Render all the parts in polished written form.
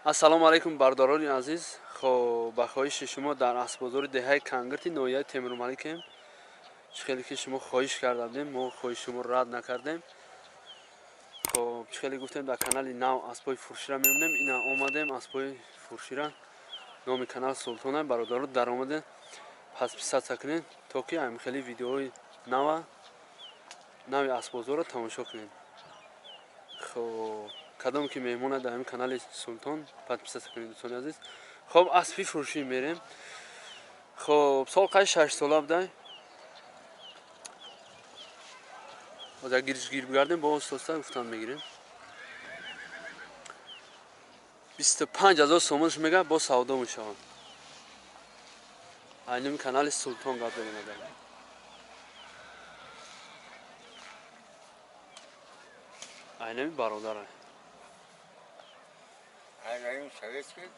Ассалому алайкум бардорони азиз. Хоб, ба хоҳиши шумо дар асбозори деҳаи Кангирти ноҳияи Темурмаликем. Чӣ хеле ки шумо хоҳиш карда будем, мо хоҳиши шумо рад накардем. Хоб, чӣ хеле гуфтем, дар канали нав аспои фурӯшира мемонем. Ина омадем аспои фурӯшира. Номи канал Султона. Бародаро, дар омадем, подписаться кунед, то ки ҳамин хели видеоҳои нава нави асбозорро тамошо кунед. Хоб, кадом ки меҳмона дар ҳамин канали Султон, подписаться кунед, дӯстони азиз. Хоб, аспи фурӯшӣ мерем. Хоб, сол қай 6 сола будай. Ҳозир гириш гир бигардем, бо остоста гуфтан мегирем. 25 000 сомонш мега, бо савдо мешавад. Айними канали Султон гап дорем. Агар айнами бародара. Район Советский.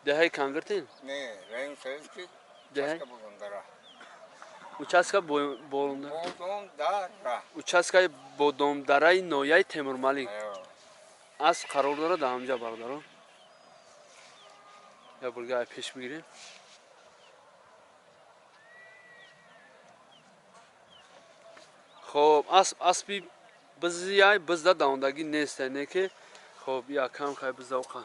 Деҳаи Кангиртин? Не, район Советский. Деҳаи? Участка Бодомдара. Участка Бодомдара. Бодомдара. Участкаи Бодомдараи ноҳияи Темурмалик. Асп қарор дорад дар ҳамҷа, бародаро. Я бурга ай пеш бигирем. Хоб, асп аспи бизияй, бизда давондагӣ нест, не ки хоб, якам хай бизда оқа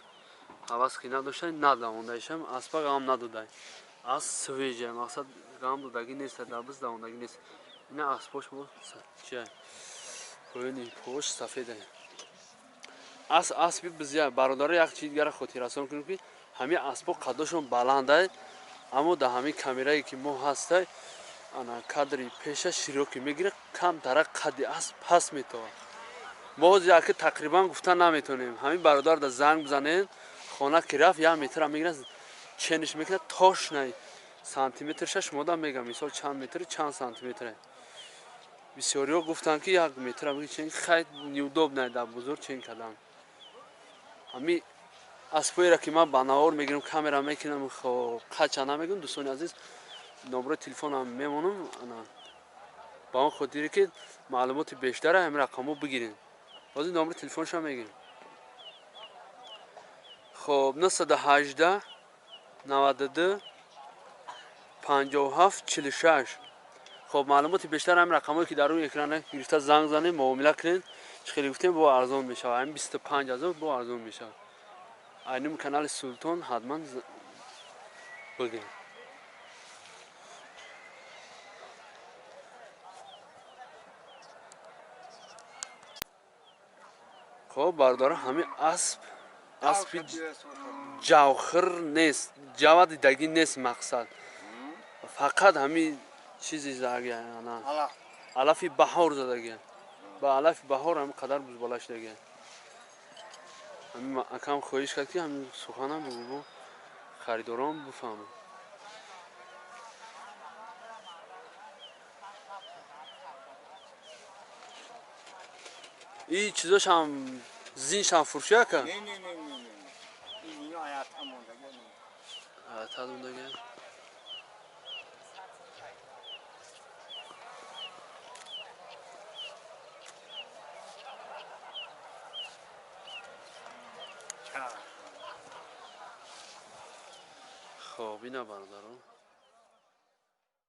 ҳавас ки надоштай, надавондаишам, аспа ғам надодай. Асп свежая, мақсад ғам додагӣ нест, дар биз давондагӣ нест. Ина аспош бо чия? Поёни пош сафеда. Асп аспи бизия. Бародаро, як чиз дигара хотиррасон кунем, ки ҳамин аспо қаддошон баландай, аммо дар ҳамин камерае ки мо ҳастай, ана кадри пеша широкӣ мегирад, камтара қадди асп паст метавад. Мо ҳозир яке тақрибан гуфта наметонем. Ҳамин бародар да занг бизанед, хона ки рафт, як метра мегирад, чениш мекунад, тошнай сантиметрша шумо мегам, мисол чанд метр, чанд сантиметре. Бисёриҳо гуфтанд, ки як метра бигир чен, хай неудобно дар бузург чен кардан. Ҳами аспоеро ки ман ба навор мегирам, камера мекунам, хоб, қача намегӯм, дӯстони азиз, номрои телефонам мемонам, ана ба он хотире ки маълумоти бештара ҳамин рақамҳо бигирем. Ҳозир номри телефоншам мегирем. Хоб, 918 92 57 46. Хоб, маълумоти бештар ҳамин рақамҳое ки дар рӯи экран гирифта, занг занед, муомила кунед. Чӣ хеле гуфтем, бо арзон мешавад. Ҳамин 25 000 бо арзон мешавад. Айними канали Султон ҳатман бигиред. Хоб, бародаро, ҳамин асп аспи ҷавхир нест, ҷава дидагӣ нест, мақсад фақат ҳамин чизи задагия, ана алафи баҳор задагия. Ба алафи баҳор ҳамин қадар бузбола шудагия. Ҳамин акам хоҳиш кард, ки ҳамин суханам бо харидорон бифаҳманд. И чизошам, зиншам фурӯшӣ, ака? Не, не, не, не, не. Ино аята мондага. Аята мондага. Хоб, ина бародаро.